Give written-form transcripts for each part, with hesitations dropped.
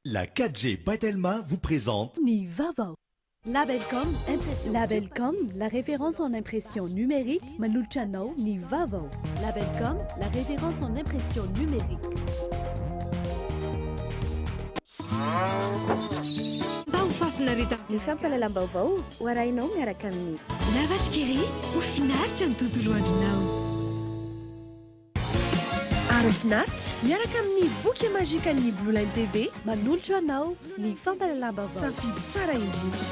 La 4G by Telma vous présente Ny vaovao. Labelcom Impression. Labelcom, la référence en impression numérique, manolotra anao ny vaovao. Labelcom, la référence en impression numérique. Mba ho fahafinaretana. Ny fampahalalam-baovao ho arahinao miaraka amin'ny. La Vache qui rit, ho finaritra ny tontolo andronao. Ary finaritra miaraka amin'ny boky magique-n'ny Blue Line TV. Manolotra anao ny fampahalalam-baovao. Safidy tsara indrindra.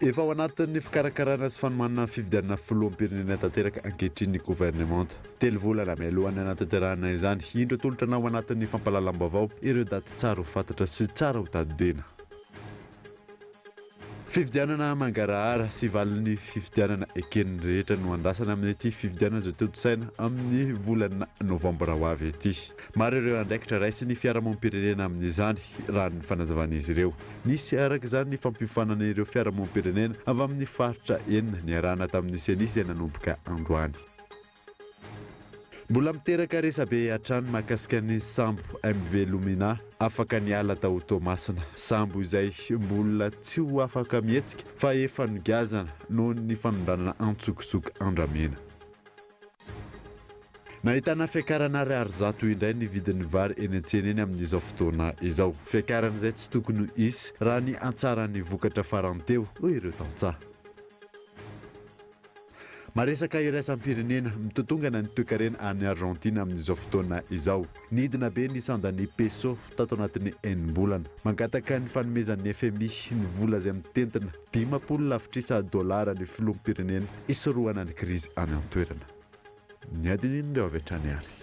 Efa ao anatin'ny fikarakarana sy fanomanana ny fifidianana filoham-pirenena tanteraka ankehitriny ny governemanta. Telo volana mialohan'ny hanatanterahana izany, indro atolotra anao ao anatin'ny fampahalalam-baovao ireo daty tsara ho fantatra sy tsara ho tadidiana. Fifidianana mangarahara sy valin'ny fifidianana eken'ny rehetra no andrasana amin'ity fifidianana izay tontosaina amin'ny volana novambra ho avy ity. Maro ireo andraikitra raisin'ny fiarahamonim-pirenena amin'izany, raha ny fanazavan'izy ireo. Nisy araka izany ny fampiofanana ireo fiarahamonim-pirenena avy amin'ny faritra enina niarahana tamin'ny Ceni izay nanomboka androany. Mbola miteraka resabe hatrany mahakasika ny sambo MV Lumina afaka niala tao Toamasina. Sambo izay mbola tsy ho afaka mihetsika fa efa nogiazana noho ny fanondranana antsokosoko andramena. Nahitana fiakarana ariary 100 indray ny vidin'ny vary eny an-tsena eny amin'izao fotoana izao. Fiakarana izay tsy tokony hisy raha ny hatsaran'ny vokatra farany teo, hoy ireo tantsaha. Maresaka iraisam-pirenena, mitotongana ny toekarena any Argentine amin'izao fotoana izao. Nidina be ny sandan'ny peso tato anatin'ny enim-bolana. Mangataka ny fanomezan'ny FMI ny vola izay mitentina 50 lavitrisa dolara ny filoham-pirenena hisorohana ny krizy any an-toerana. Ny adin'ireo avy hatrany ary.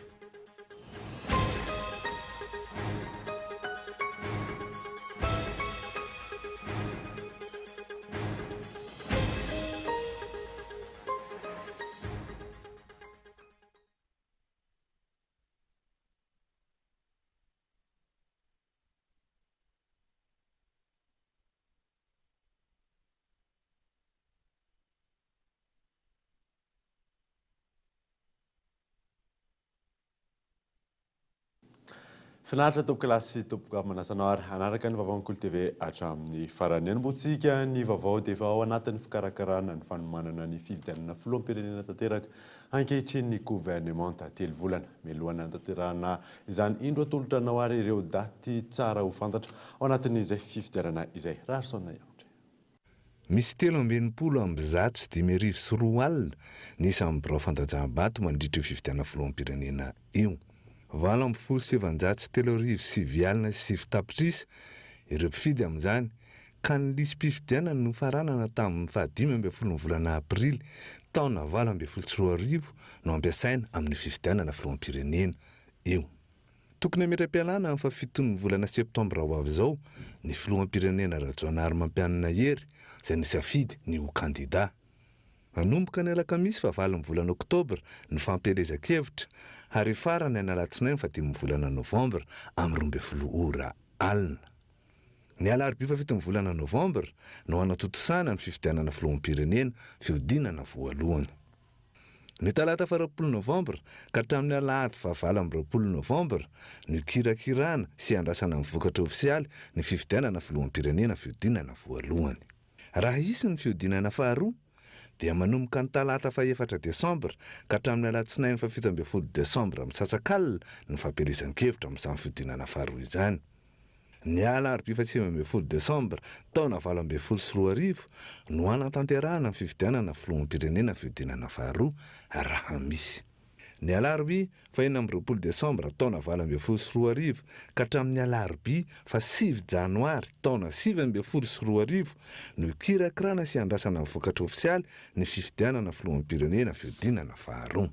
Finaritra tompokolahy sy tompokovavy manasa anao ary hanaraka ny vaovaon'ny Kolo TV hatramin'ny farany. Hanombohantsika ny vaovao dia efa ao anatin'ny fikarakarana ny fanomanana ny fifidianana filoham-pirenena tanteraka ankehitriny ny governemanta. Telo volana mialohan'ny hanatanterahana izany indro atolotra anao ary ireo daty tsara ho fantatra ao anatin'izay fifidianana izay. Raharison Iandry. Misy 263 200 ny isan'ny birao fandatsaham-bato mandritra io fifidianana filoham-pirenena io. 918 309 ireo mpifidy amin'izany ka ny lisi-pifidianana nofaranana tamin'ny faha-15 ny volana aprily taona 2018 no ampiasaina amin'io fifidianana filoham-pirenena io. Tokony hametra-pialana amin'ny fahafiton'ny volana septambra ho avy izao ny filoham-pirenena Rajaonarimampianina Hery izay nisafidy ny ho kandida. Hanomboka ny alakamisy fahavalon'ny volana oktobra ny fampielezan-kevitra ary hifarana ny alatsinainy fahadimin'ny volana novambra amin'ny 12 ora alina. Ny alarobia fahafiton'ny volana novambra no hanatontosana ny fifidianana filoham-pirenena fihodinana voalohany. Ny talata faha 20 novambra ka hatramin'ny alahady faha 28 novambra no hikirakirana sy hiandrasana ny vokatra ofisialy ny fifidianana filoham-pirenena fihodinana voalohany. Raha hisy ny fihodinana faharoa dia manomboka ny talata faha efatra desambra ka hatramin'ny alatsinainy faha 17 desambra misasak'alina ny fampielezan-kevitra amin'izany fihodinana faharoa izany. Ny alarobia faha 19 desambra taona 2018 no hanatanterahana ny fifidianana filoham-pirenena fihodinana faharoa raha misy. Ny alarobia faha 26 desambra taona 2018 ka hatramin'ny alarobia faha 9 janoary taona 2019 no hikirakirana sy handrasana ny vokatra ofisialy ny fifidianana filoham-pirenena fihodinana faharoa.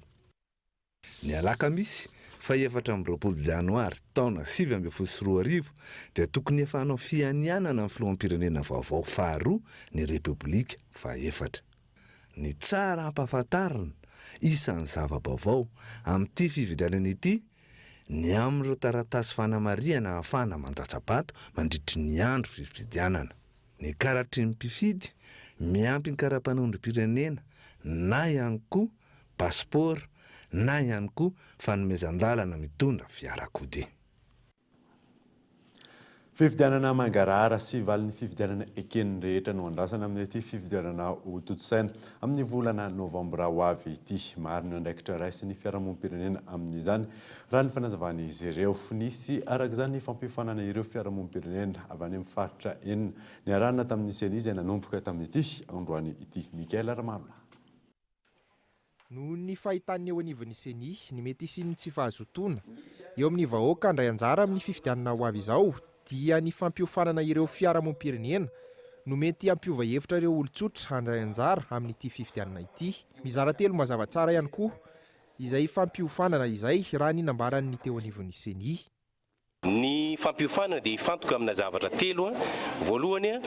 Ny alakamisy faha 24 janoary taona 2019 dia tokony efa hanao fianianana ny filoham-pirenena vaovao faharoa ny Repoblika fahefatra. Ny tsara hampahafantarina, isan'ny zava-baovao amin'ity fifidianana ity. ny amin'ireo taratasy fanamarihana ahafahana mandatsa-bato mandritry ny andro fifidianana. Ny karatry ny mpifidy miampy ny kara-panondrom-pirenena na ihany koa pasipaoro na ihany koa fanomezan-dalana mitondra fiarakodia. Fifidianana mangarahara sy valin'ny fifidianana eken'ny rehetra no andrasana amin'ity fifidianana ho tontosaina amin'ny volana novambra ho avy ity. Maro ny andraikitra raisin'ny fiarahamonim-pirenena amin'izany, raha ny fanazavan'izy ireo. Nisy araka izany ny fampiofanana ireo fiarahamonim-pirenena avy any amin'ny faritra enina niarahana tamin'ny Ceni izay nanomboka tamin'ity androany ity. Mickaël Ramarolahy. Noho ny fahitan'ny eo anivon'ny Ceni ny mety hisian'ny tsy fahazotoana eo amin'ny vahoaka handray anjara amin'ny fifidianana ho avy izao dia ny fampiofanana ireo fiarahamonim-pirenena no mety hampiova hevitra ireo olon-tsotra handray anjara amin'ity fifidianana ity. Mizara telo mazava tsara ihany koa izay fampiofanana izay raha ny nambaran'ny teo anivon'ny Ceni. Ny fampiofanana dia hifantoka amina zavatra telo, voalohany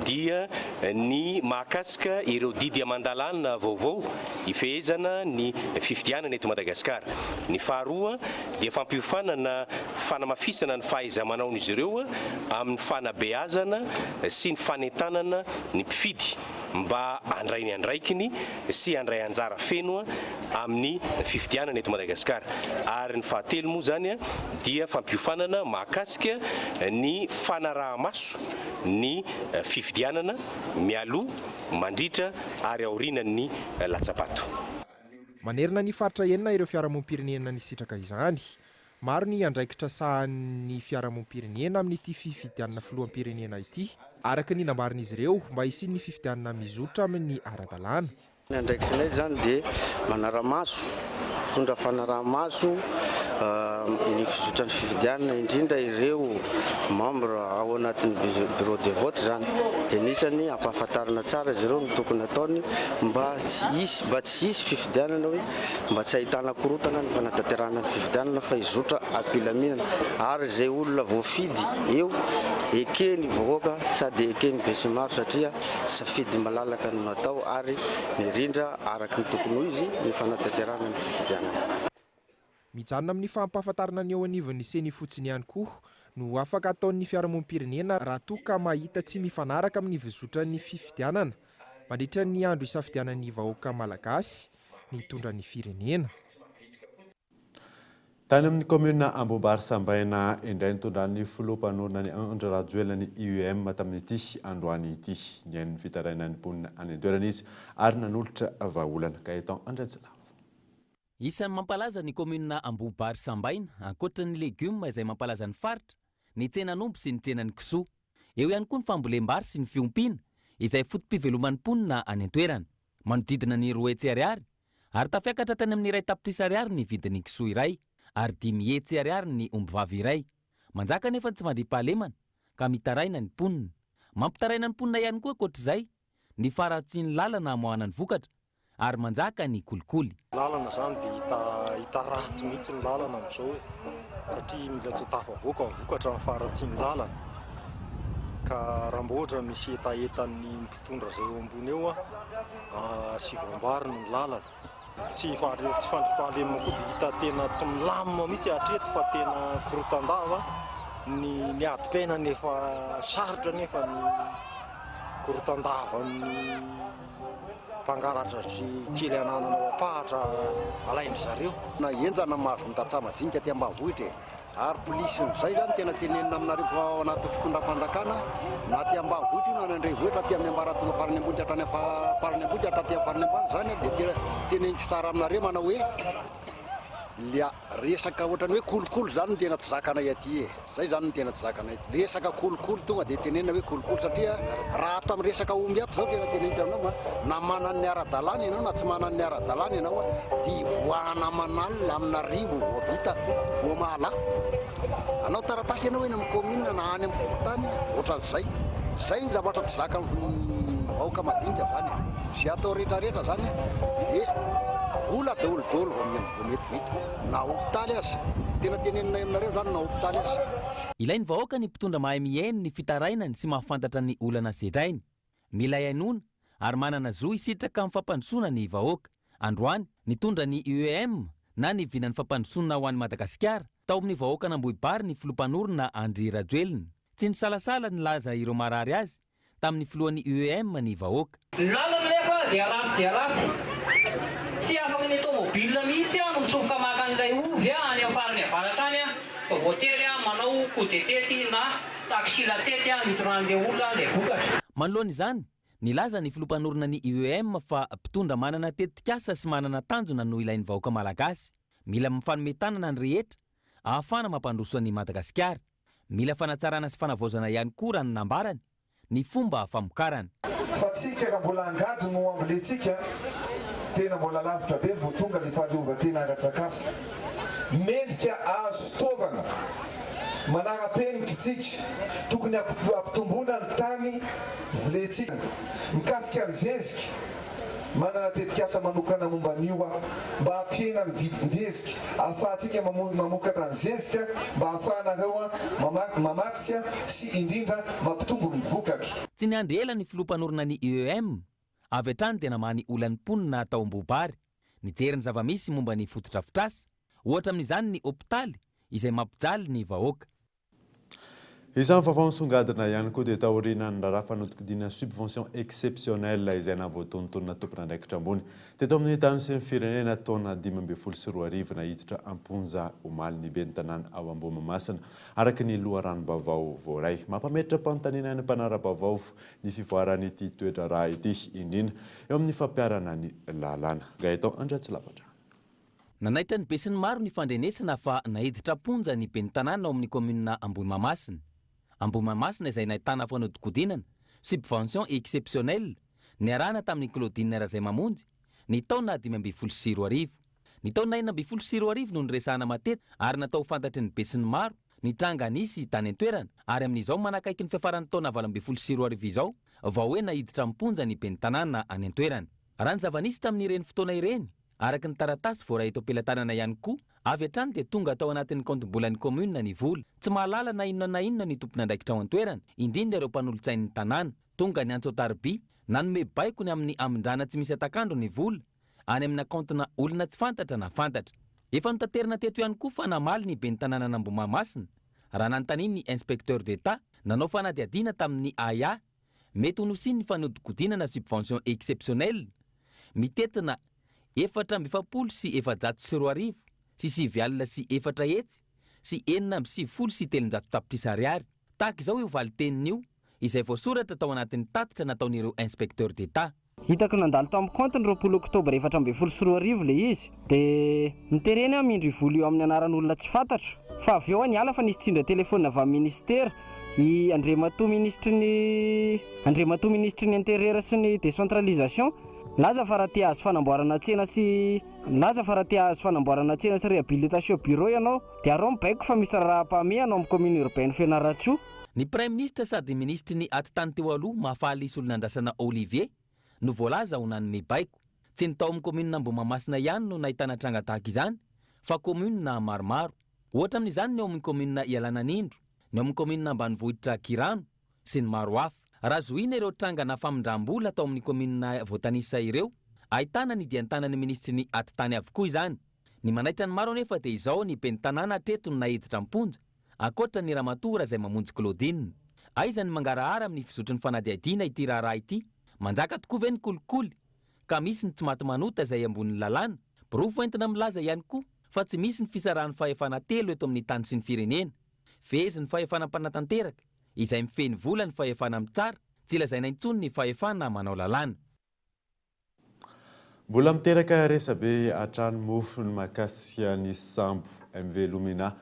dia ny mahakasika ireo didy aman-dalàna vaovao hifehezana ny fifidianana eto Madagasikara. Ny faharoa dia fampiofanana fanamafisana ny fahaiza-manaon'izy ireo amin'ny fanabeazana sy ny fanentanana ny mpifidy mba handray ny andraikiny sy handray anjara feno amin'ny fifidianana eto Madagasikara. Ary ny fahatelo moa izany dia fampiofanana mahakasika ny fanaraha-maso ny fifidianana mialoha, mandritra ary aorianan'ny latsa-bato. Manerana ny faritra enina ireo fiarahamonim-pirenena nisitraka izany. Maro ny andraikitra sahanin'ny fiarahamonim-pirenena amin'ity fifidianana filoham-pirenena ity, araka ny nambaran'izy ireo, mba hisian'ny fifidianana mizotra amin'ny ara-dalàna. Ny andraikitrinay izany dia manara-maso, mitondra fanaraha-maso ny fizotran'ny fifidianana, indrindra ireo membre ao anatin'ny bureau de vote izany, dia anisany ampahafantarina tsara izy ireo ny tokony hataony mba tsy hisy mba tsy hisy fifidianana hoe mba tsy ahitana korontana ny fanatanterahana ny fifidianana fa hizotra am-pilaminana ary izay olona voafidy eo ekeny vahoaka sady ekeny besinimaro satria safidy malalaka no natao ary nirindra araka ny tokony ho izy ny fanatanterahana ny fifidianana. Mijanona amin'ny fampahafantarana ny eo anivon'ny Ceni fotsiny ihany koa no afaka ataon'ny fiarahamonim-pirenena raha toa ka mahita tsy mifanaraka amin'ny fizotran'ny fifidianana mandritra ny andro isafidianan'ny vahoaka malagasy ny hitondra ny firenena. Tany amin'ny kaominina Ambohibary Sambaina indray nitondran'ny filoha mpanorina ny Andry Rajoelina ny IEM tamin'ity androany ity. Nihaino ny fitarainan'ny mponina any an-toerana izy ary nanolotra vahaolana. Gaëtan Andriatsilavo. Isan'ny mampalaza ny kaominina Ambohibary Sambaina, ankoatra ny legioma izay mampalaza ny faritra, ny tsenan'omby sy ny tsenan'ny kisoa. Eo ihany koa ny fambolem-bary sy ny fiompiana, izay foto-piveloman'ny mponina any an-toerana. Manodidina ny 200 ariary, ary tafiakatra hatrany amin'ny iray tapitrisa ariary ny vidin'ny kisoa iray, ary 500 ariary ny ombivavy iray. Manjaka anefa ny tsy fandriampahalemana, ka mitaraina ny mponina. Mampitaraina ny mponina ihany koa ankoatra izay, ny faharatsian'ny lalana hamoahana ny vokatra, ary manjaka ny kolikoly. Lalana zany dia hita hita ratsy mihitsy ny lalana amin'izao e, satria mila tsy ho tafavoaka ny vokatra ny faharatsian'ny lalana, ka raha mba ohatra misy hetahetan'ny mpitondra izay eo ambony eo sy voambariny ny lalana, tsy tsy fandriampahalemana koa dia hita tena tsy milamina mihitsy hatreto fa tena korotan-dava ny ny adim-piainana efa sarotra nefa ny korotan-davan'ny Mpangalatra sy kely ananana ao am-pahatra alain-dry zareo. Na henjana ny mahazo ny tantsaha majinika aty ambanivohitra e! Ary polisy izay zany tena tenenina aminareo fa ao anatin'ny fitondram-panjakana na aty ambanivohitra io na any an-drenivohitra aty amin'ny ambaratonga farany ambony ka hatrany farany ambony ka hatraty amin'ny farany ambany zany dia tena teneniko tsara aminareo manao hoe le resaka ohatran'ny hoe kolikoly zany no tena tsy zakanay aty e! Zay zany no tena tsy zakanay. Resaka kolikoly tonga dia tenenina hoe kolikoly satria raha ato amin'ny resaka omby ato zao tena teneniko aminao ma, na manan'ny ara-dalàna ianao na tsy manan'ny ara-dalàna ianao dia ivoahana aman'alina amin'arivo vao vita vao mahalafo. Hanao taratasy ianao eny amin'ny commune na any amin'ny fokontany ohatran'izay. Zay ny zavatra tsy zakan'ny vahoaka madinika zany e. Izay atao rehetra rehetra zany dia vola daholo daholo vao mety vita. Na hopitaly aza. Tena teneninay aminareo zany na hopitaly aza. Ilain'ny vahoaka ny mpitondra mahay mihaino ny fitarainany sy mahafantatra ny olana sedrainy. Mila hainoana ary manana zo hisitraka amin'ny fampandrosoana ny vahoaka. Androany, nitondra ny UEM na ny vinan'ny fampandrosoana ho an'i Madagasikara. Tao amin'ny vahoakan'Ambohibary ny filoha mpanorina Andry Rajoelina. Tsy nisalasala nilaza ireo marary azy tamin'ny filohan'ny UEM ny vahoaka. Ny lalana anefa dia ratsy dia ratsy. Tsy afaka ny tomobile mihitsy aho no mitsofoka maka an'ilay ovy any amin'ny farany avaratra any fa voatery manao coup de tete na taxi la tete mitondra an'ilay olona ilay vokatra. Manoloana izany, nilaza ny filoha mpanorina ny UEM fa mpitondra manana tetikasa sy manana tanjona no ilain'ny vahoaka malagasy. Mila mifanome tanana ny rehetra ahafahana mampandroso an'i Madagasikara. Mila fanatsarana sy fanavaozana ihany koa raha ny nambarany, ny fomba famokarana. Fa tsika raha mbola angady no ambolentsika, tena mbola lavitra be vao tonga le fahaleovantena ara-tsakafo. Mendrika azo fitaovana manara-penitra tsika, tokony ampitomboina ny tany volentsika. Mikasika ny zezika, Manana tetikasa manokana momba an'io aho mba hampihena ny vidin-jezika, ahafahantsika mamokatra ny zezika mba ahafahanareo mamatsy sy indrindra mampitombo ny vokatra. Tsy niandry ela ny filoha mpanorina ny IEM, avy hatrany dia namaha ny olan'ny mponina tao Ambohibary, nijery ny zava-misy momba ny fotodrafitrasa, ohatra amin'izany ny hopitaly izay mampijaly ny vahoaka. Isan'ny vaovao nisongadina ihany koa dia taorianan'ny raharaha fanodinkodinana subvention exceptionnelle izay nahavoatonontonona tompon'andraikitra ambony teto amin'ny tany sy ny firenena taona 2015 naiditra am-ponja omaly ny ben'ny tanàna ao Ambohimahamasina araka ny loharanom-baovao voaray. Mampametra-panontaniana ny mpanara-baovao ny fivoaran'ity toe-draharaha ity indrindra eo amin'ny fampiharana ny lalàna. Gaëtan Andriatsilavatra. Nanaitra ny besinimaro ny fandrenesana fa naiditra am-ponja ny ben'ny tanàna ao amin'ny kaominina Ambohimahamasina. Ambohimahamasina izay nahitana fanodinkodinana, subvention exceptionnelle, niarahana tamin'i Claudine Razaimamonjy, ny taona 2015. Ny taona 2016 no niresahana matetika ary natao ho fantatry ny besinimaro ny tranga nisy tany an-toerana ary amin'izao manakaiky ny fiafaran'ny taona 2018 izao vao hoe naiditra am-ponja ny ben'ny tanàna any an-toerana. Raha ny zava-nisy tamin'ireny fotoana ireny, Araka ny taratasy voaray eto am-pelatanana ihany koa, avy hatrany dia tonga tao anatin'ny kaontim-bolan'ny kaominina ny vola. Tsy mahalala na inona na inona ny tompon'andraikitra ao an-toerana, indrindra ireo mpanolotsain'ny tanàna. Tonga niantso an-tariby, nanome baiko ny amin'ny hamindrana tsy misy hatak'andro ny vola any amina kaontina olona tsy fantatra na fantatra. Efa notaterina teto ihany koa fa namaly ny ben'ny tanànan'Ambohimahamasina raha nanontanian'ny inspecteur d'Etat nanao fanadihadiana tamin'ny ahiahy Mety ho nosian'ny fanodinkodinana subvention exceptionnelle mitentina 2444 sy 390 tapitrisa ariary. Tahaka izao io valin-teniny io izay voasoratra tao anatin'ny tatitra nataon'ireo inspecteurs d'Etat. Hitako nandalo tamin'ny compte ny 20 octobre 2014 ilay izy dia nitereny aho mindro io vola io amin'ny anaran'olona tsy fantatro fa avy eo aho niala fa nisy tsindry an-telefaonina avy amin'ny ministera i Andriamatoa minisitry ny Andriamatoa minisitry ny intérieur sy ny décentralisation nilaza fa raha te hahazo fanamboarana tsena sy nilaza fa raha te hahazo fanamboarana tsena sy réhabilitation bureau ianao dia arao mibaiko fa misy raharaham-pahamehana ao amin'ny commune urbaine Fianarantsoa. Ny Praiminisitra sady minisitry ny Atitany teo aloha Mahafaly Solonandrasana Olivier no voalaza ho nanome baiko. Tsy ny tao amin'ny kaominina Ambohimahamasina ihany no nahitana tranga tahaka izany fa kaominina maromaro. Ohatra amin'izany ny ao amin'ny kaominina Ialananindro, ny ao amin'ny kaominina ambanivohitra Kirano sy ny maro hafa. Raha zohiana ireo trangana famindram-bola tao amin'ny kaominina voatanisa ireo, ahitana ny dian-tanan'ny minisitry ny Atitany avokoa izany. Ny manaitra ny maro anefa dia izao ny ben'ny tanàna hatreto no naiditra am-ponja Ankoatra ny Ramatoa Razaimamonjy Claudine. Aiza ny mangarahara amin'ny fizotry ny fanadihadiana ity raharaha ity? Manjaka tokoa ve ny kolikoly ka misy ny tsy maty manota izay ambonin'ny lalàna? Porofo entina milaza ihany koa fa tsy misy ny fisarahan'ny fahefana telo eto amin'ny tany sy ny firenena. Fehezin'ny fahefana mpanatanteraka izay mifehy ny vola ny fahefana mitsara, tsy lazaina intsony ny fahefana manao lalàna. Mbola miteraka resabe hatrany moa ny mahakasika ny sambo MV Lumina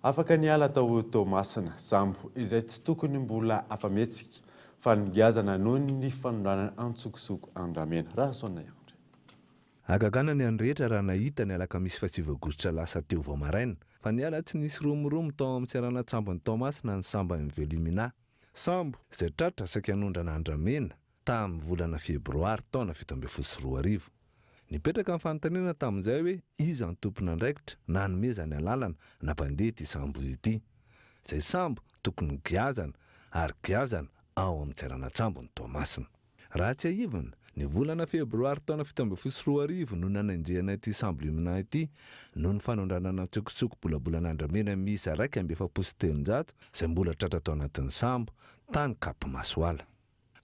afaka niala tao Toamasina. Sambo izay tsy tokony mbola afa-mihetsika fa nogiazana noho ny fanondranana antsokosoko andramena. Rahasaonina Andry. Hagagana ny an'ny rehetra raha nahita ny alakamisy fahasivy aogositra lasa teo vao maraina fa niala tsy nisy romoromo tao amin'ny seranan-tsambon'i Toamasina ny sambo MV Lumina. Sambo izay tratra saika hanondrana andramena tamin'ny volana febroary taona 2017. Nipetraka ny fanontaniana tamin'izay hoe iza no tompon'andraikitra nanomezany alalana nampandeha ity sambo ity. Izay sambo tokony ho giazana ary giazana ao amin'ny seranan-tsambon'i Toamasina. Raha tsiahivina, Ny volana febroary taona 2017 no nanenjehana ity sambo Lumina ity noho ny fanondranana an-tsokosoko bolabolana andramena miisa 341 izay mbola tratra tao anatin'ny sambo, tany Cap Masoala.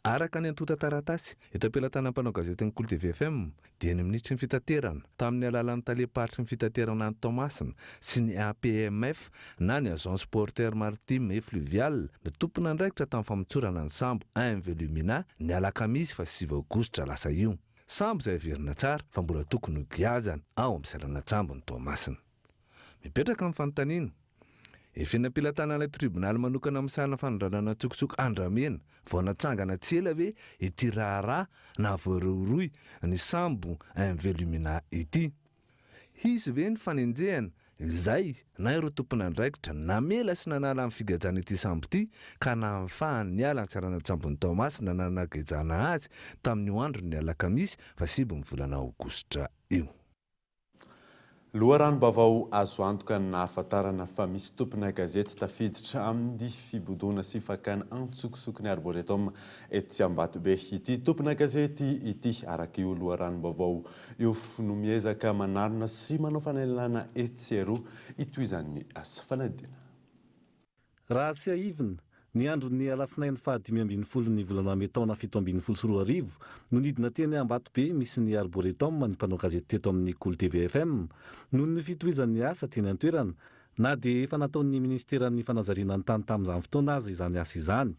Araka ny antontan-taratasy eto am-pelatanan'ny mpanao gazetin'ny Kolo TV FM dia ny minisitry ny Fitaterana, tamin'ny alalan'ny talem-paritry ny fitaterana any Toamasina sy ny APMF na ny Agence Portuaire Maritime et Fluviale no tompon'andraikitra tamin'ny famotsorana ny sambo MV Lumina ny alakamisy faha sivy aogositra lasa io. Sambo izay heverina tsara fa mbola tokony ho giazana ao amin'ny seranan-tsambon'i Toamasina. Mipetraka ny fanontaniana, efa eny am-pelatanan'ilay tribonaly manokana misahana fanondranana an-tsokosoko andramena vao natsangana tsy ela ve ity raharaha nahavoarohirohy ny sambo MV Lumina ity? Hisy ve ny fanenjehana izay na ireo tompon'andraikitra namela sy nanala ny figajana ity sambo ity ka nahafahany niala ny seranan-tsambon'i Toamasina nanagejana azy tamin'io andron'ny alakamisy fahasivy ny volana aogositra io? Loharanom-baovao azo antoka ny nahafantarana fa misy tompona gazety tafiditra amin'ny fibodoana sy fakana antsokosoko ny Arboretum etsy Ambatobe. Ity tompona gazety ity, araka io loharanom-baovao io, no miezaka manarona sy manao fanelana etsy sy eroa hitohizan'ny asa fanadihadiana. Raha tsiahivina, ny andron'ny alatsinainy faha 15 ny volana mey taona 2017 no nidina teny Ambatobe misy ny Arboretum ny mpanao gazety teto amin'ny Kolo TV FM noho ny fitohizan'ny asa teny an-toerana na dia efa nataon'ny minisiteran'ny fanajariana ny tany tamin'izany fotoana aza izany asa izany.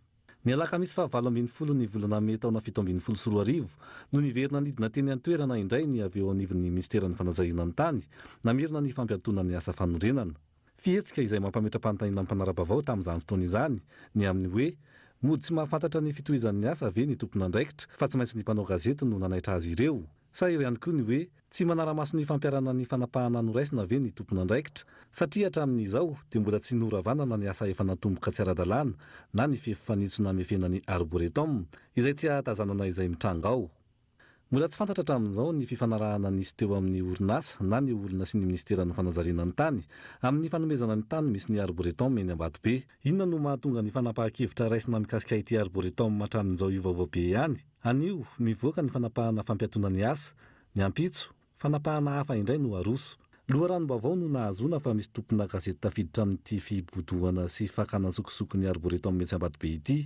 Ny alakamisy faha 18 ny volana mey taona 2017 no niverina nidina teny an-toerana indray ny avy eo anivon'ny minisiteran'ny fanajariana ny tany namerina ny fampiantoana ny asa fanorenana. Fihetsika izay mampametra-panontaniana ny mpanara-baovao tamin'izany fotoana izany ny amin'ny hoe, mody tsy mahafantatra ny fitohizan'ny asa ve ny tompon'andraikitra fa tsy maintsy ny mpanao gazety no nanaitra azy ireo? Sa eo ihany koa ny hoe, tsy manara-maso ny fampiharana ny fanapahana noraisina ve ny tompon'andraikitra satria hatramin'izao dia mbola tsy noravanana ny asa efa natomboka tsy ara-dalàna na ny fefy fanitso namefena ny Arboretum izay tsy ahatazanana izay mitranga ao? Mbola tsy fantatra hatramin'izao ny fifanarahana nisy teo amin'ny orinasa na ny olona sy ny minisiteran'ny fanajariana ny tany amin'ny fanomezana ny tany misy ny arboretum eny Ambatobe. Inona no mahatonga ny fanapahan-kevitra raisina mikasika ity arboretum hatramin'izao hiovaova be ihany? Anio, mivoaka ny fanapahana fampiatoana ny asa. Ny ampitso, fanapahana hafa indray no aroso. Loharanom-baovao no nahazoana fa misy tompona gazety tafiditra amin'ity fibodoana sy fakana an-tsokosoko ny arboretum etsy Ambatobe ity.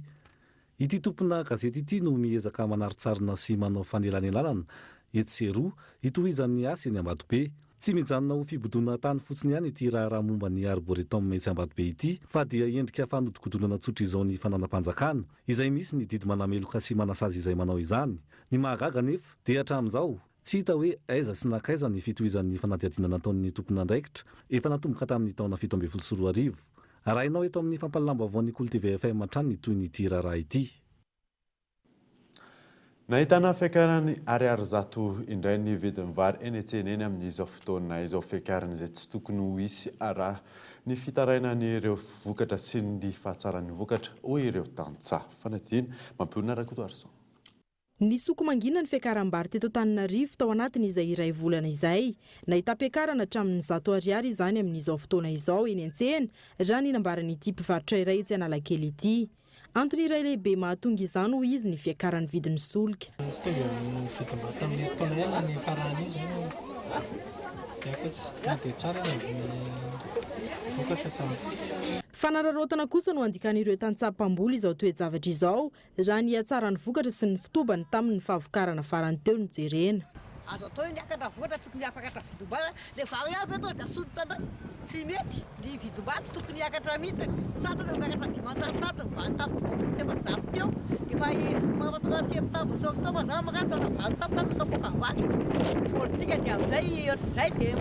Ity tompona gazety ity no miezaka manarontsarona sy manao fanelanelanana etsy sy eroa hitohizan'ny asa eny Ambatobe. Tsy mijanona ho fibodoana tany fotsiny ihany ity raharaha momba ny Arboretum etsy Ambatobe ity fa dia endrika fanodikodinana tsotra izao ny fananam-panjakana, izay misy ny didy manameloka sy manasazy izay manao izany. Ny mahagaga anefa dia hatramin'izao, tsy hita hoe aiza sy nankaiza ny fitohizan'ny fanadihadiana nataon'ny tompon'andraikitra efa natomboka tamin'ny taona 2017. Arahinao eto amin'ny fampahalalam-baovaon'ny Kolo TV FM hatrany ny tohin'ity raharaha ity. Nahitana fiakarany ariary 100 indray ny vidin'ny vary eny an-tsena eny amin'izao fotoana izao. Fiakarana izay tsy tokony ho hisy raha ny fitarainan'ireo vokatra sy ny fahatsaran'ny vokatra, hoy ireo tantsaha. Fanadihadiana Mampionona Rakotoarison. Nisoko mangina ny fiakaram-bary teto Antananarivo tao anatin'izay iray volana izay. Nahitam-piakarana hatramin'ny 100 ariary izany amin'izao fotoana izao eny an-tsena, raha ny nambaran'ity mpivarotra iray etsy Analakely ity. Antony iray lehibe mahatonga izany hoy izy ny fiakaran'ny vidin'ny solika. Mitovy amin'ny vidim-bary tamin'ny herintaona ihany na ny niafarany io izany dia afa-tsy na dia tsara aza ny vokatra tamin'ny. Fanararaotana kosa no andikan'ireo tantsaha mpamboly izao toe-javatra izao Raha ny hatsaran'ny vokatra sy ny fitobany tamin'ny fahavokarana farany teo no jerena. Azo atao hoe niakatra vokatra tokony hiafakatra vidim-bary le vary avy eto dia asondrotra indray tsy mety ny vidim-bary tsy tokony hiakatra mihitsy fa sady efa miakatra 500 ny vary tamin'ny 450 teo dia efa efa tonga septembre sy octobre zany mangaha sao 800 zany ny kapoaka vary politika dia amin'izay ohatr'izay dia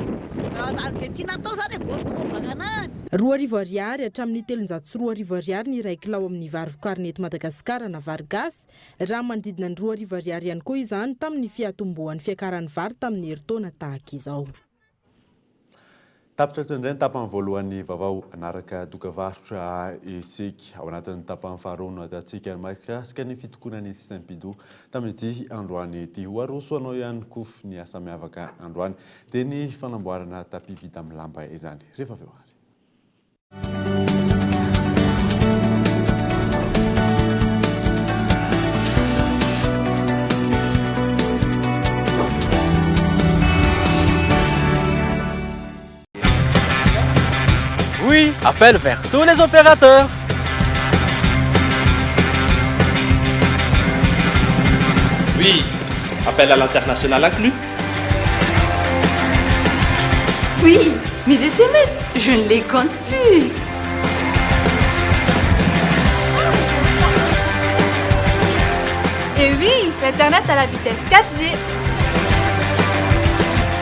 izay tiana atao zany e voafotoana baranahiny. 2000 ariary hatramin'ny 2300 ariary ny iray kilao amin'ny vary vokarina eto Madagasikara na vary gasy, raha manodidina ny 2000 ariary ihany koa izany tamin'ny fiatombohan'ny fiakaran'ny vary tamin'ny herintaona tahaka izao. Tapitra teo indray ny tapany voalohan'ny vaovao hanaraka dokavarotra isika. Ao anatin'ny tapany faharoa no ahitantsika ny mahakasika ny fitokonan'ny Sempidou tamin'ity androany ity. Ho aroso anao ihany koa ny asa miavaka androany dia ny fanamboarana tapis vita amin'ny lamba izany. Rehefa avy eo ary. Appel vers tous les opérateurs. Oui, appel à l'international inclus. Oui, mes SMS, je ne les compte plus. Et oui, l'internet à la vitesse 4G.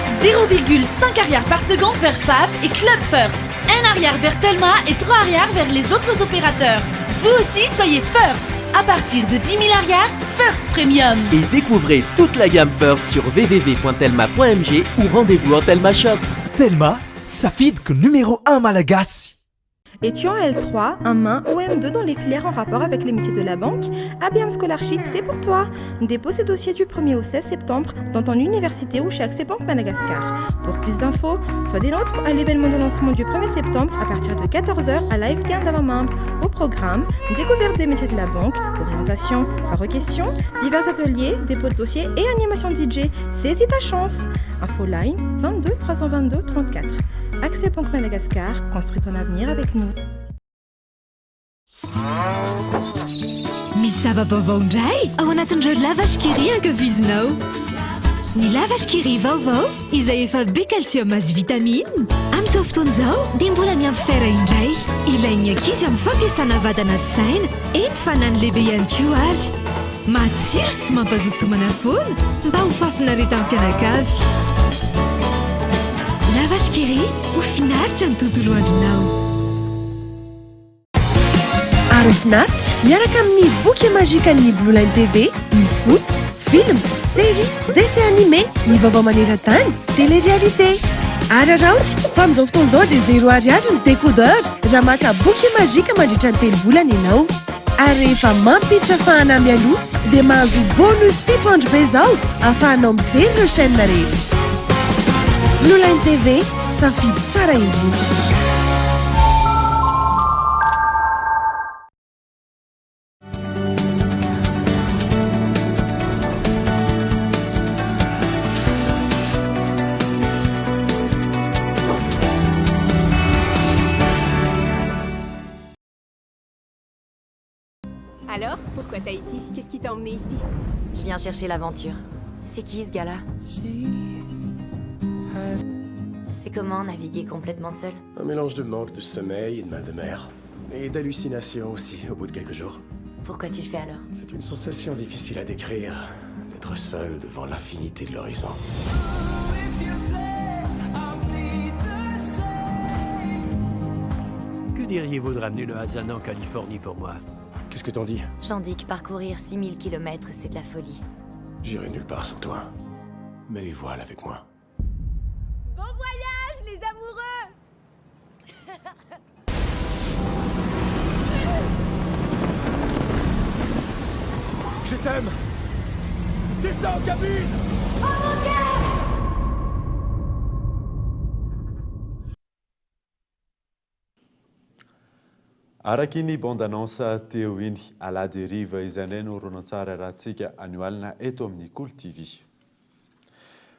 0,5 ariary par seconde vers FAF et Club First. 1 ariary vers Telma et 3 ariary vers les autres opérateurs. Vous aussi, soyez First. À partir de 10 000 ariary, First Premium. Et découvrez toute la gamme First sur www.telma.mg ou rendez-vous en Telma Shop. Telma, safidiko numéro 1 malagasy. Es-tu en L3, M1 ou M2 dans les filières en rapport avec les métiers de la banque? ABM Scholarship, c'est pour toi. Dépose tes dossiers du 1er au 16 septembre dans ton université ou chez Accès Banque Madagascar. Pour plus d'infos, sois des nôtres à l'événement de lancement du 1er septembre à partir de 14h à l'AFT Andavamamba. Au programme, découverte des métiers de la banque, orientation, foire aux questions, divers ateliers, dépôt de dossiers et animation DJ. Saisis ta chance. Infoline 22 322 34. Accès Banque Madagascar, construis ton avenir avec nous. Misy zava-baovao indray ao anatin'ireo La Vache qui rit ankafizinao. Ny La Vache qui rit vaovao izay efa be calcium sy vitamine. Amin'izao fotoana izao dia mbola miampy fer indray. Ilain'ny ankizy amin'ny fampiasana vatana sy saina, eny fa na ny lehibe ihany koa ary. Matsiro sy mampazoto tomana foana mba ho fahafinaretan'ny mpianakavy. La Vache qui rit, ho finaritra ny tontolo andronao. Ary ho finaritra miaraka amin'ny boky magikan'ny Blue Line TV, ny foot, film, série, dessin animé, ny vaovao maneran-tany, télé-réalité. Araraoty fa amin'izao fotoana izao dia zéro ariary ny décodeur raha maka boky magique mandritra ny telo volana ianao. Ary rehefa mampiditra fahana mialoha dia mahazo bonus fito andro be izao ahafahanao mijery ireo chaîne rehetra. Blue Line TV, safidy tsara indrindra. Alors, pourquoi Tahiti? Qu'est-ce qui t'a emmené ici? Je viens chercher l'aventure. C'est qui ce gars-là? C'est comment naviguer complètement seul? Un mélange de manque de sommeil et de mal de mer. Et d'hallucinations aussi, au bout de quelques jours. Pourquoi tu le fais alors? C'est une sensation difficile à décrire, d'être seul devant l'infinité de l'horizon. Que diriez-vous de ramener le Hazan en Californie pour moi? Qu'est-ce que t'en dis? J'en dis que parcourir 6000 kilomètres, c'est de la folie. J'irai nulle part sans toi. Mets les voiles avec moi. Bon voyage, les amoureux! Je t'aime! Descends en cabine! Oh mon Dieu! Araka iny bande annonce teo iny, alahady hariva izay indray no horonantsary arahantsika anio alina eto amin'ny Kolo TV.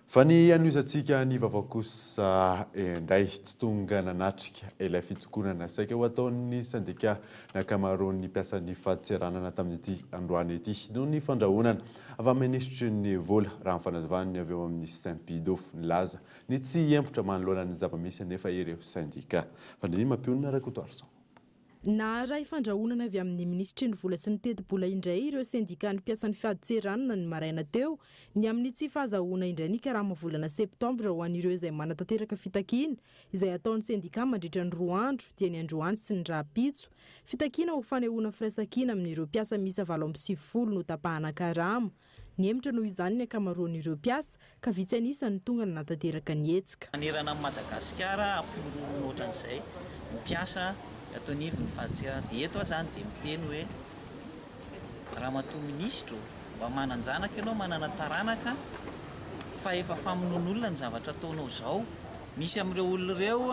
Fa ny hanohizantsika ny vaovao kosa indray, tsy tonga nanatrika ilay fitokonana saika ho ataon'ny sendika ny ankamaroan'ny mpiasan'ny fadintseranana tamin'ity androany ity noho ny fandrahonana avy amin'ny minisitry ny vola, raha ny fanazavan'ny avy eo amin'ny Sympido. Nilaza ny tsy hihemotra manoloana ny zava-misy anefa ireo sendika. Faniriana Mampionona Rakotoarison. Naharay fandrahonana avy amin'ny minisitry ny vola sy ny tetibola indray ireo sendikan'ny mpiasan'ny fadintseranana ny maraina teo ny amin'ny tsy fahazahoana indray ny karama volana septambra ho an'ireo izay manatanteraka fitakiana izay ataon'ny sendika mandritra ny roa andro dia ny androany sy ny rahampitso. Fitakiana ho fanehoana firaisankina amin'ireo mpiasa miisa 98 notapahana karama. Nihemotra noho izany ny ankamaroan'ireo mpiasa ka vitsy an'isa no tonga nanatanteraka ny hetsika. Manerana an'i Madagasikara hampihorohoroana ohatran'izay ny mpiasa ato anivon'ny fadintseranana. Dia eto aho izany dia miteny hoe Ramatoa Minisitra ô, mba manan-janaka ianao, manana taranaka fa efa famonoan'olona ny zavatra ataonao izao. Misy amin'ireo olona ireo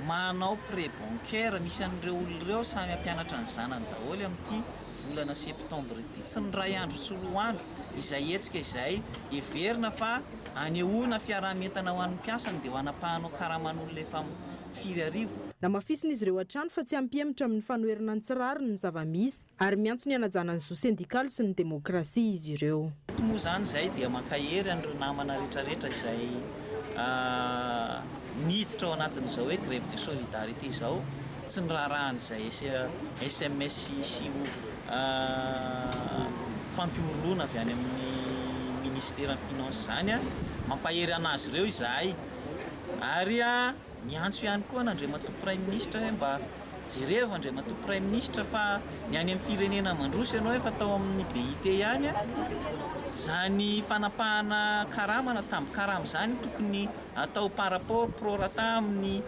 manao prêt bancaire, misy an'ireo olona ireo samy hampianatra ny zanany daholo amin'ity volana septembre ity, tsy ny iray andro tsy roa andro, izay hetsika izay heverina fa anehoana fiaraha-mientana ho an'ny mpiasa no dia ho anapahanao karaman'olona efa firy arivo. Namafisin'izy ireo hatrany fa tsy hampihemotra amin'ny fanoherana ny tsy rariny ny zava-misy ary miantso ny hanajana ny zo sendikaly sy ny demokrasia izy ireo. Eto moa izany izahay dia mankahery an'ireo namana rehetrarehetra izay niditra ao anatin'izao hoe grève de solidarité izao, tsy niraharaha an'izay sms sy fampihorohoroana avy any amin'ny ministeran'ny finance izany. Mampahery an'azy ireo izahay ary miantso ihany koa an'Andriamatoa Praiminisitra hoe mba Jerevo Andriamatoa Praiminisitra fa ny any amin'ny firenena mandroso ianao efa tao amin'ny BIT ihany, izany fanapahana karama na tambin-karama izany tokony atao par rapport pro rata amin'ny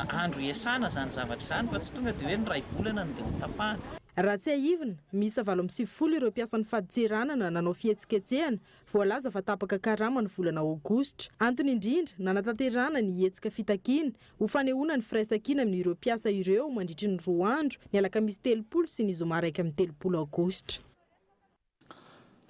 andro iasana izany zavatra izany fa tsy tonga dia hoe ny iray volana no dia ho tapahana. Raha tsiahivina, miisa 98 ireo mpiasan'ny fadintseranana nanao fihetsiketsehana Voalaza fa tapaka karama ny volana aogositra. Antony indrindra nanatanterahana ny hetsika fitakiana ho fanehoana ny firaisankina amin'ireo mpiasa ireo mandritry ny roa andro, ny alakamisy 30 sy ny zoma 31 aogositra.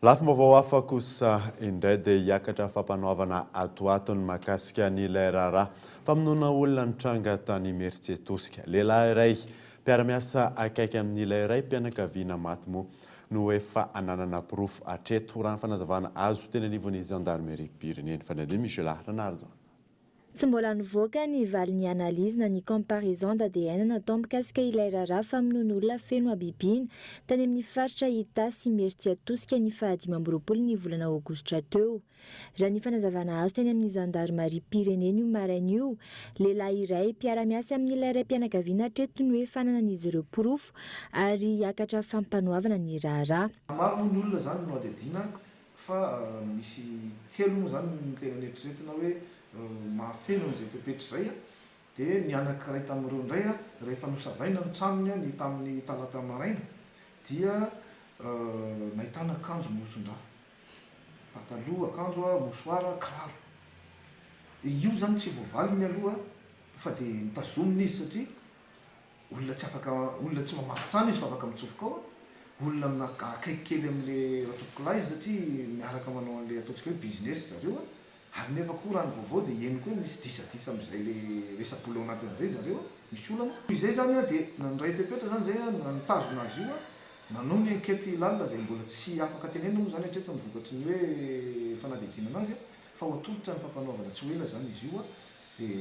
Lafim-baovao hafa kosa indray dia hiakatra fampanoavana ato ho ato ny mahakasika an'ilay raharaha famonoana olona nitranga tany Imerintsiatosika. Lehilahy iray mpiara-miasa akaiky amin'ilay raim-pianakaviana maty moa no efa ananana porofo hatreto, raha ny fanazavana azo teny anivon'ny zandarimeriam-pirenena. Fanadihadiana Michela Ranarijaona. Tsy mbola nivoaka ny valin'ny analyse na ny comparaison d'ADN natao mikasika ilay raharaha famonoan'olona feno habibiana tany amin'ny faritra Itasy Imerintsiatosika ny faha 25 ny volana aogositra teo. Raha ny fanazavana azo teny amin'ny zandarimariam-pirenena io maraina io, lehilahy iray mpiara-miasa amin'ilay raim-pianakaviana hatreto no efa ananan'izy ireo porofo ary hiakatra fampanoavana ny raharaha. Maro moa ny olona izany no hadihadiana fa misy telo moa izany no tena neritreretina hoe mahafeno an'izay fepetra izay dia ny anankiray tamin'ireo indray rehefa nosavaina ny tranony ny tamin'ny talata maraina dia nahitana akanjo mihoson-drà. Pataloha, akanjo, mouchoir, kiraro. Dia io zany tsy voavaliny aloha fa dia notazomina izy satria olona tsy afaka, olona tsy mamaky trano izy fa afaka mitsofoka ao, olona akaiky kely amin'ilay ratompokolahy izy satria miaraka manao an'ilay ataontsika hoe business zareo ary nefa koa raha ny vaovao dia henoko hoe misy disadisa amin'izay le resa-bola ao anatin'izay zareo, misy olana. Izay zany dia nandray fepetra zany izay nitazona azy io Nanao ny enquete lalina izay mbola tsy afaka tenenina moa izany hatreto ny vokatry ny hoe fanadihadiana anazy fa ho atolotra ny fampanoavana tsy ho ela izany izy io dia ho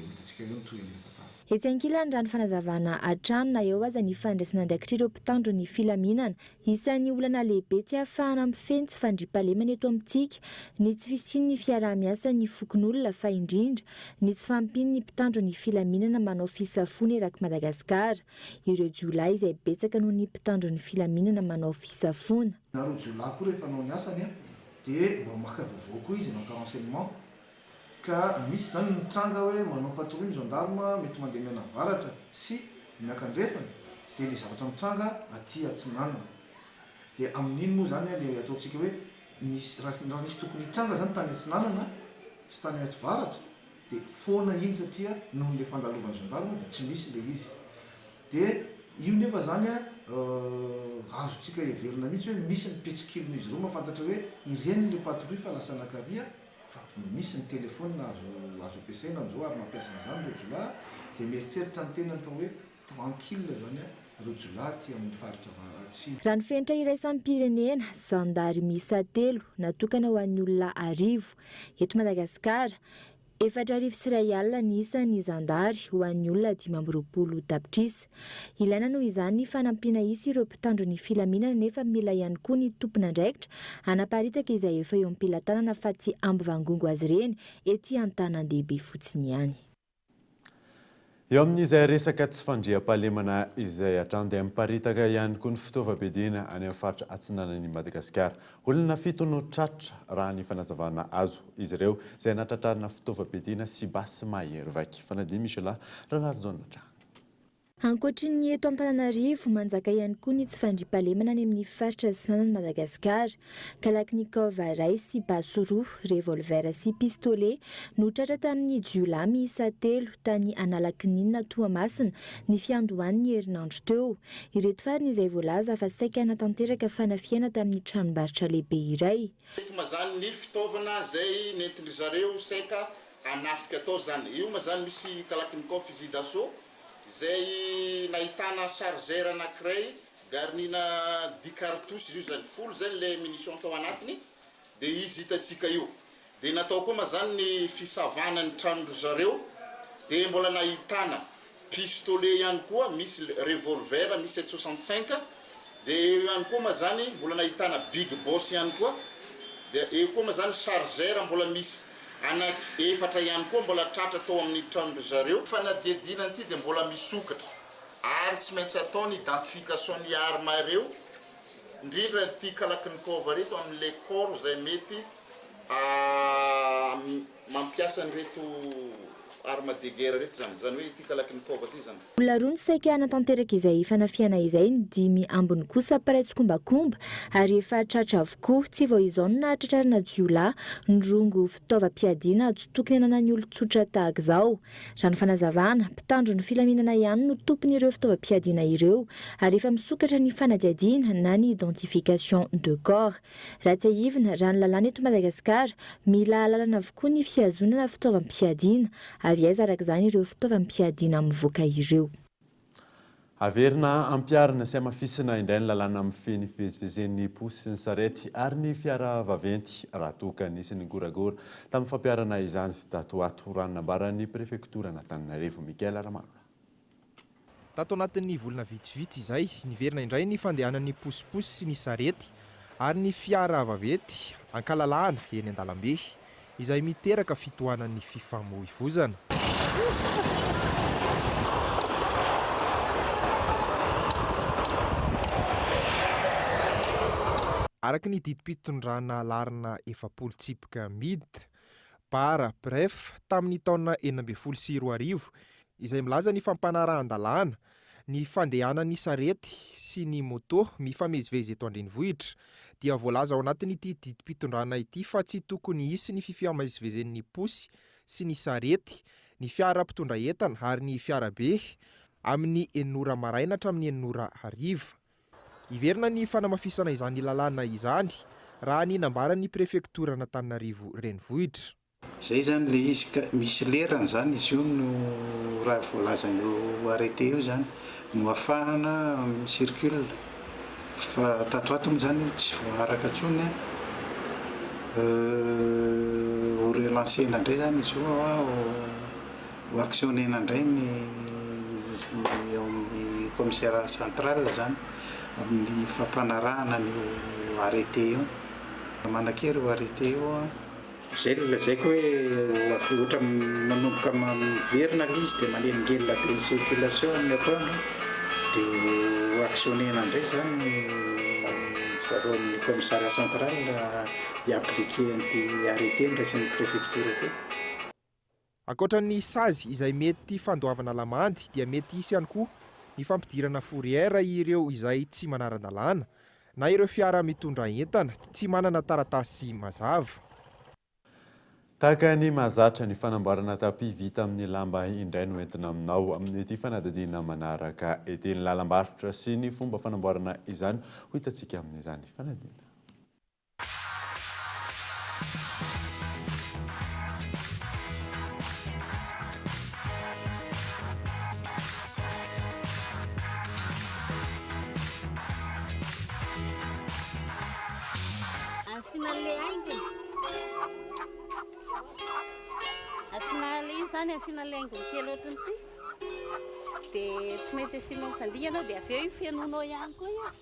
hitantsika eo ny tohin'ilay tantara. Etsy ankilany raha ny fanazavana hatrany na eo aza ny fandraisana andraikitr'ireo mpitandro ny filaminana, isan'ny olana lehibe tsy ahafahana mifehy ny tsy fandriampahalemana eto amintsika ny tsy fisian'ny fiaraha-miasan'ny fokonolona fa indrindra ny tsy fahampian'ny mpitandro ny filaminana manao fisafoana erak'i Madagasikara. Ireo jiolahy izay betsaka noho ny mpitandro ny filaminana manao fisafoana. Na ireo jiolahy koa rehefa hanao ny asany dia mba maka vaovao koa izy, maka renseignement. Ka misy izany ny tranga hoe manao patrouille ny gendarme mety mandeha mianavaratra sy miakandrefana dia ilay zavatra mitranga aty atsinanana. Dia amin'iny moa izany ilay ataontsika hoe nisy raha nisy tokony hitranga izany tany atsinanana sy tany atsivaratra dia foana iny satria noho ilay fandalovan'ny gendarme dia tsy misy ilay izy. Dia io nefa izany an, azontsika heverina mihitsy hoe misy ny mpitsikilon'izy ireo mahafantatra hoe ireny ilay patrouille fa lasa nakaria fa misy ny telephone azo azo ampiasaina amin'izao ary mampiasa an'izany ireo jiolahy dia mieritreritra ny tenany fa hoe tranquille izany an ireo jiolahy aty amin'ny faritra atsimo. Raha ny fenitra iraisam-pirenena, zandary miisa telo natokana ho an'ny olona arivo eto Madagasikara, 1400 ny isan'ny zandary ho an'ny olona 25 tapitrisa. Ilaina noho izany ny fanampiana hisy ireo mpitandro ny filaminana nefa mila ihany koa ny tompon'andraikitra hanaparitaka izay efa eo am-pelatanana fa tsy hampivangongo azy ireny ety an-tanàn-dehibe fotsiny ihany. Eo amin'izay resaka tsy fandriampahalemana izay hatrany dia miparitaka ihany koa ny fitaovam-piadiana any amin'ny faritra atsinanan'i Madagasikara. Olona fito no tratra raha ny fanazavana azo. Izy ireo izay nahatratrarana fitaovam-piadiana sy basy mahery vaika. Fanadihadiana Michelat Ranarijaona hatrany. Ankoatry ny eto Antananarivo, manjaka ihany koa ny tsy fandriampahalemana any amin'ny faritra atsinanan'i Madagasikara. Kalachnikov iray sy basy roa, revolver sy pistolet no tratra tamin'ny jiolahy miisa telo tany Analakininina Toamasina ny fiandohan'ny herinandro teo. Ireto farany izay voalaza fa saika hanatanteraka fanafihana tamin'ny tranombarotra lehibe iray. Eto mazany ny fitaovana izay nentin-dry zareo saika hanafika tao zany. Io ma zany misy kalachnikov fusil d'assaut izay nahitana chargeur anakiray garnina dix cartouches izy io zany, folo zany le munitions tao anatiny de izy hitantsika io. De natao koa ma zany ny fisavana ny tranon-dry zareo de mbola nahitana pistolet ihany koa, misy revolver misy sept 65, de eo ihany koa ma zany mbola nahitana big boss ihany koa, de eo koa ma zany chargeur mbola misy anaky efatra ihany koa mbola tratra tao amin'ny tranon-dry zareo. Fanadihadiana an'ity de mbola misokatra ary tsy maintsy atao ny identification ny arme ireo, indrindra ity kalachnikov reto amin'ilay corps izay mety mampiasa an'ireto arme de guerre ireto izany, izany hoe ity kalachnikov ity izany. Olona roa no saika hanatanteraka izay fanafihana izay, ny dimy ambiny kosa mpiray tsikombakomba ary efa tratra avokoa. Tsy vao izao no nahatratrarana jiolahy nirongo fitaovam-piadiana tsy tokony hananan'ny olon-tsotra tahaka izao. Raha ny fanazavana, mpitandro ny filaminana ihany no tompon'ireo fitaovam-piadiana ireo ary efa misokatra ny fanadihadiana na ny identification de corps. Raha tsiahivina, raha ny lalàna eto Madagasikara, mila alalana avokoa ny fihazonana fitaovam-piadiana. Avy aiza araka izany ireo fitaovam-piadiana mivoaka ireo? Averina ampiharina sy hamafisina indray ny lalàna mifehy ny fivezivezen'ny posy sy ny sarety ary ny fiara vaventy raha toa ka nisy ny goragora tamin'ny fampiharana izany tato ho ato, raha ny nambaran'ny prefektoran'Antananarivo, Michael Ramalona. Tato anatin'ny volana vitsivitsy izay, niverina indray ny fandehanan'ny posiposy sy ny sarety ary ny fiara vaventy ankalalahana eny an-dalambe, izay miteraka fitohanan'ny fifamoivozana. Araka ny didim-pitondrana laharana 40 tsipika mid. Bara, Bref, tamin'ny taona 2016, izay milaza ny fampanarahan-dalàna ny fandehanan'ny sarety sy ny moto mifamezivezy eto an-drenivohitra, dia voalaza ao anatin'ity didim-pitondrana ity fa tsy tokony hisy ny fifamezivezen'ny posy sy ny sarety, ny fiara mpitondra entana ary ny fiarabe amin'ny enina ora maraina hatramin'ny enina ora hariva. Hiverina ny fanamafisana izany lalàna izany, raha ny nambaran'ny prefektoran'Antananarivo Renivohitra. Zay zany le izy ka, misy lerany zany izy io no raha voalazan'io arrêté io zany no afahana mi-circule fa tato ato moa zany io tsy voaaraka intsony an, ho relancer-na indray zany izy io an, Ho actionner-na indray ny eo amin'ny commissariat central izany amin'ny fampanarahana an'io arrêté io. Manan-kery io arrêté io an. Izay ilay lazaiko hoe ho avy ohatra manomboka miverina ilay izy dia manelingelina be ny circulation amin'ny atoandro dia ho actionner-na indray izany ny zareo amin'ny commissariat central hi-appliquer an'ity arrêté noraisin'ny préfecture ity. Ankoatra ny sazy izay mety fandoavana lamandy dia mety hisy ihany koa ny fampidirana fourrière ireo izay tsy manara-dalàna na ireo fiara mitondra entana tsy manana taratasy mazava. Tahaka ny mahazatra, ny fanamboarana tapis vita amin'ny lamba indray no entina aminao amin'ity fanadihadiana manaraka ity. Ny lalam-barotra sy ny fomba fanamboarana izany ho hitantsika amin'izany fanadihadiana. Asiana an'ilay haingony. Asiana ilay izy izany, asiana ilay haingony kely ohatran'ity. Dia tsy maintsy asianao mifandingana dia avy eo io fenoinao ihany koa io.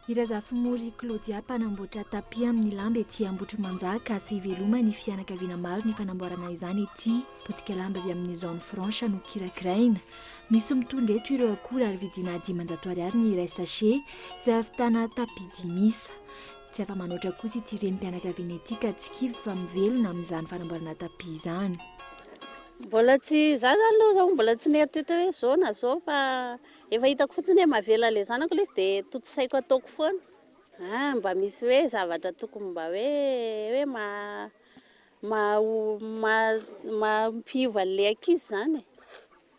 I Razafimory Claudia, mpanamboatra tapis amin'ny lamba etsy Ambohitrimanjaka, asa iveloman'ny fianakaviana maro ny fanamboarana izany ety. Potika lamba avy amin'ny zone franche no kirakiraina. Misy mitondra eto ireo akora ary vidiana 500 ariary ny iray sachet, izay ahavitana tapis dimy isa. Tsy afa-manoatra kosa ity renim-pianakaviana ity ka tsy kivy fa mivelona amin'izany fanamboarana tapis izany. Mbola tsy, za zany aloha zao mbola tsy nieritreritra hoe zao na zao fa Efa hitako fotsiny hoe mahavela ilay zanako ilay izy dia tontosaiko ataoko foana. Ah, mba misy hoe zavatra tokony mba hoe hoe maha maha mampiova an'ilay ankizy izany e.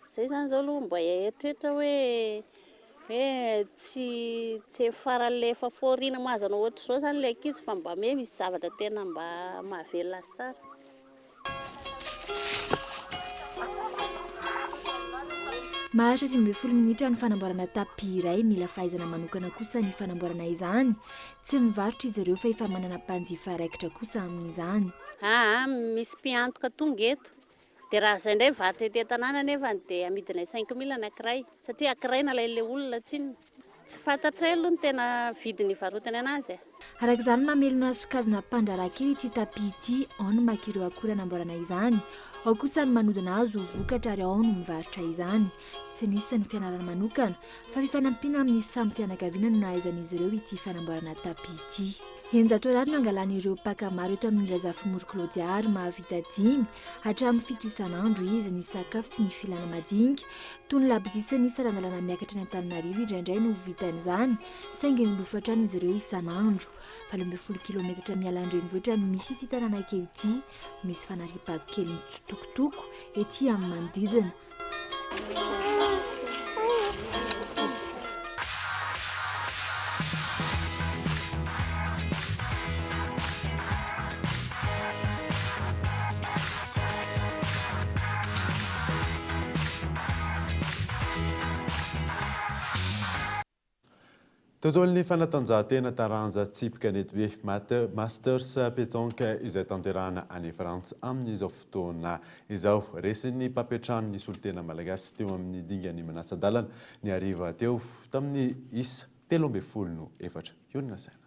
Izay izany izao aloha mba eritreritra hoe hoe tsy tsy faran'ilay efa fahoriana mahazo anao ohatr'izao izany ilay ankizy fa mba hoe misy zavatra tena mba mahavelona azy tsara. Maharitra 15 minitra ny fanamboarana tapis iray, mila fahaizana manokana kosa ny fanamboarana izany. Tsy mivarotra izy ireo fa efa manana mpanjifa raikitra kosa amin'izany. Aa misy mpiantoka tonga eto dia raha izay indray varotra ety an-tanàna nefa dia amidinay 5000 ny ankiray satria ankiray nalain'ilay olona tsinona. Tsy fantatray aloha ny tena vidiny hivarotany anazy e. Araka izany, mamelona sokajina mpandraharaha kely ity tapis ity, ao ny maka ireo akora anamboarana izany, ao kosa ny manodina azy ho vokatra ary ao no mivarotra izany. Tsy nisy ny fianarana manokana, fa fifanampiana amin'ny samy fianakaviana no nahaizan'izy ireo ity fanamboarana tapis ity. 600 ariary no angalan'ireo mpaka maro eto amin'ny Razafimoro Claudia ary mahavita dimy hatramin'ny fito isan'andro izy, ny sakafo sy ny filana madinika Toy ny labozia sy ny saran-dalana miakatra any Antananarivo indraindray no vitan'izany, saingy milofo hatrany izy ireo isan'andro. 18 kilometatra miala ny renivohitra no misy ity tanàna kely ity. Misy fanariam-pako kely mitsitokotoko ety amin'ny manodidina. Tontolon'ny fanatanjahantena taranja tsipy kanetibe Masters Pétanque izay tanterahana any Frantsa amin'izao fotoana izao. Resin'ny mpampiantrano ny solontena malagasy teo amin'ny dingan'ny manasa-dalana ny hariva teo tamin'ny isa 13 no 4. Io no nasaina.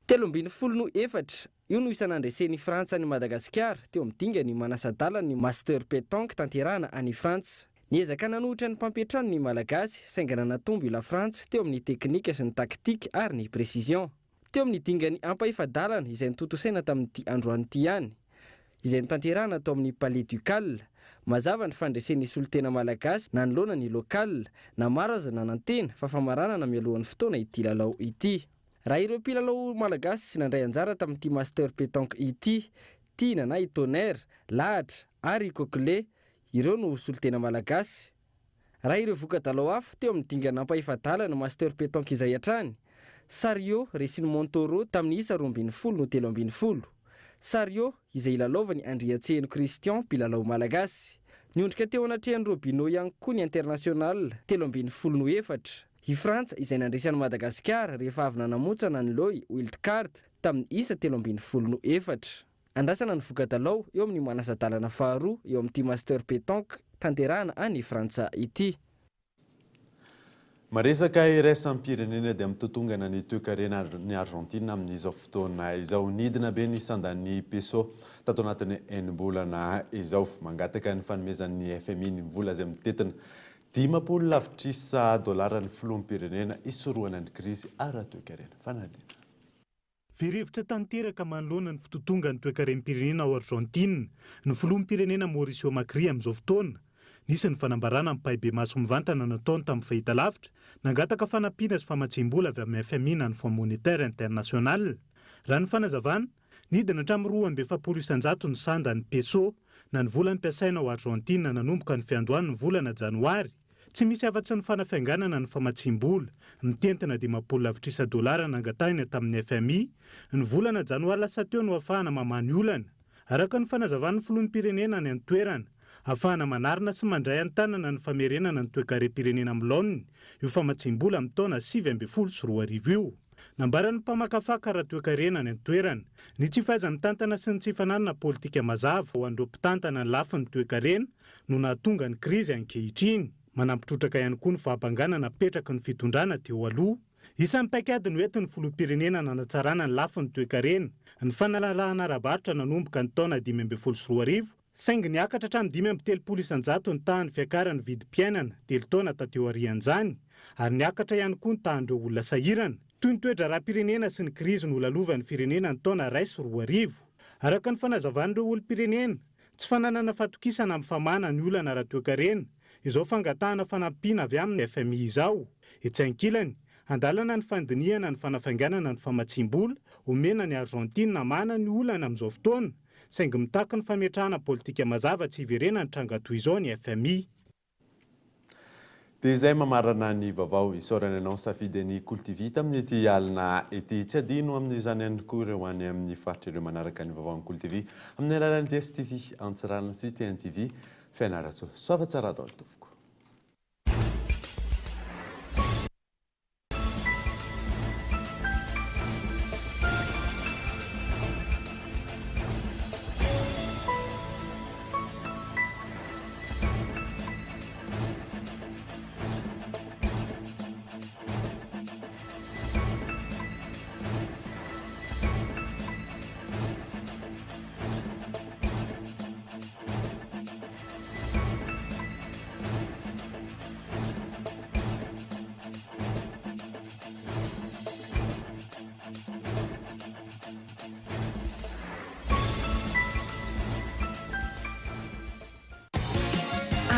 13 no 4, io no isa nandresen'i Frantsa an'i Madagasikara teo amin'ny dingan'ny manasa-dalan'ny Master Pétanque tanterahana any Frantsa. Niezaka nanohitra ny mpampiantrano ny Malagasy saingy nanatombo i Lafrantsa teo amin'ny teknika sy ny tactique ary ny précision. Teo amin'ny dingan'ny ampahefa-dalana izay notontosaina tamin'ity androany ity ihany, izay notanterahana tao amin'ny Palais Ducal, mazava ny fandresen'ny solontena malagasy nanoloana ny local, na maro aza nanantena fa famaranana mialohan'ny fotoana ity lalao ity. Raha ireo mpilalao malagasy nandray anjara tamin'ity Master Pétanque ity, Tiana na i Tonnerre, Lahatra ary i Coquelet, ireo no solontena malagasy. Raha ireo voka-dalao hafa teo amin'ny dingana ampahefa-dalana Master Pétanque izay hatrany, Sario resin'i Montoro tamin'ny isa 12 no 13. Sario izay ilalaovan'i Andriantseheno Christian mpilalao malagasy. Niondrika teo anatrehan'i Robinho ihany koa ny International 13 no 4. I Frantsa izay nandresy an'i Madagasikara rehefa avy nanamontsana ny Loy Wild Card tamin'ny isa 13 no 4. Andrasana ny voka-dalao eo amin'ny manasa-dalana faharoa eo amin'ity Master Pétanque tanterahana any Frantsa ity. Maresaka iraisam-pirenena dia mitotongana ny toekarenan'i Argentine amin'izao fotoana izao. Nidina be ny sandan'ny peso tato anatin'ny enim-bolana izao. Mangataka ny fanomezan'ny FMI ny vola izay mitentina 50 lavitrisa dolara ny filoham-pirenena hisorohana ny krizy ara-toekarena. Fanadihadiana. Very hevitra tanteraka manoloana ny fitotongan'ny toekarem-pirenena ao Argentine ny filoham-pirenena Mauricio Macri amin'izao fotoana. Nisy ny fanambarana ampahibemaso mivantana nataony tamin'ny fahitalavitra, nangataka fanampiana sy famatsiam-bola avy amin'ny FMI na ny Fonds Monétaire International. Raha ny fanazavana, nidina hatramin'ny 42% ny sandan'ny peso na ny vola ampiasaina ao Argentine nanomboka ny fiandohan'ny volana Janoary. Tsy misy afa-tsy ny fanafianganana ny famatsiam-bola, mitentina 50 lavitrisa dolara nangatahina tamin'ny FMI, ny volana Janoary lasa teo no ahafahana mamaha ny olana. Araka ny fanazavan'ny filoham-pirenena any an-toerana, ahafahana manarina sy mandray an-tanana ny famerenana ny toekarem-pirenena amin'ny laoniny io famatsiam-bola amin'ny taona 2019 io. Nambaran'ny mpamakafaka ara-toekarena any an-toerana, ny tsy fahaiza-mitantana sy ny tsy fananana politika mazava ho an'ireo mpitantana ny lafiny toekarena no nahatonga ny krizy ankehitriny. Manampy trotraka ihany koa ny fahabangana napetraky ny fitondrana teo aloha. Isan'ny paikady noentin'ny filoham-pirenena nanatsarana ny lafiny toekarena, ny fanalalahana ara-barotra nanomboka ny taona 2015, Saingy niakatra hatramin'ny 35% ny tahan'ny fiakaran'ny vidim-piainana, telo taona taty aorian'izany, ary niakatra ihany koa ny tahan'ireo olona sahirana, toy ny toe-draharaham-pirenena sy ny krizy nolalovan'ny firenena ny taona 2001. Araka ny fanazavan'ireo olom-pirenena, tsy fananana fatokisana amin'ny famahana ny olana ara-toekarena izao fangatahana fanampiana avy amin'ny FMI izao. Etsy ankilany, handalana ny fandinihana ny fanafainganana ny famatsiam-bola omena an'i Argentine hamahana ny olana amin'izao fotoana, saingy mitaky ny fametrahana politika mazava tsy hiverenan'ny tranga toy izao ny FMI. Dia izay mamarana ny vaovao. Isaorana anao nisafidy ny Kolo TV tamin'ity alina ity. Tsy adino amin'izany ihany koa ireo any amin'ny faritra ireo manaraka ny vaovaon'ny Kolo TV amin'ny alalan'ny DSTV Antsiranana sy TNTV Fianarantsoa. Soava tsara daholo tompoko.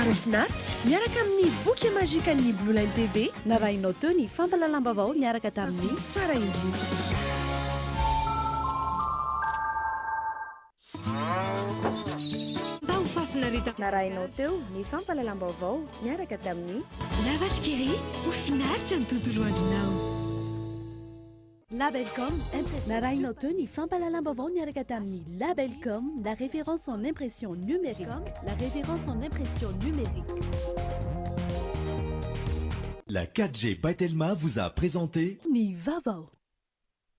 Maro finaritra miaraka amin'ny boky magikan'ny Blue Line TV. Narahinao teo ny fampahalalam-baovao niaraka tamin'ny. Tsara indrindra. Mba ho fahafinaretana. Narahinao teo ny fampahalalam-baovao niaraka tamin'ny. La Vache qui rit, ho finaritra ny tontolo andronao. Labelcom, impression. Narahinao teo ny fampahalalam-baovao niaraka tamin'ny Labelcom, la référence en impression numérique. La référence en impression numérique. La 4G by Telma vous a présenté Ny vaovao.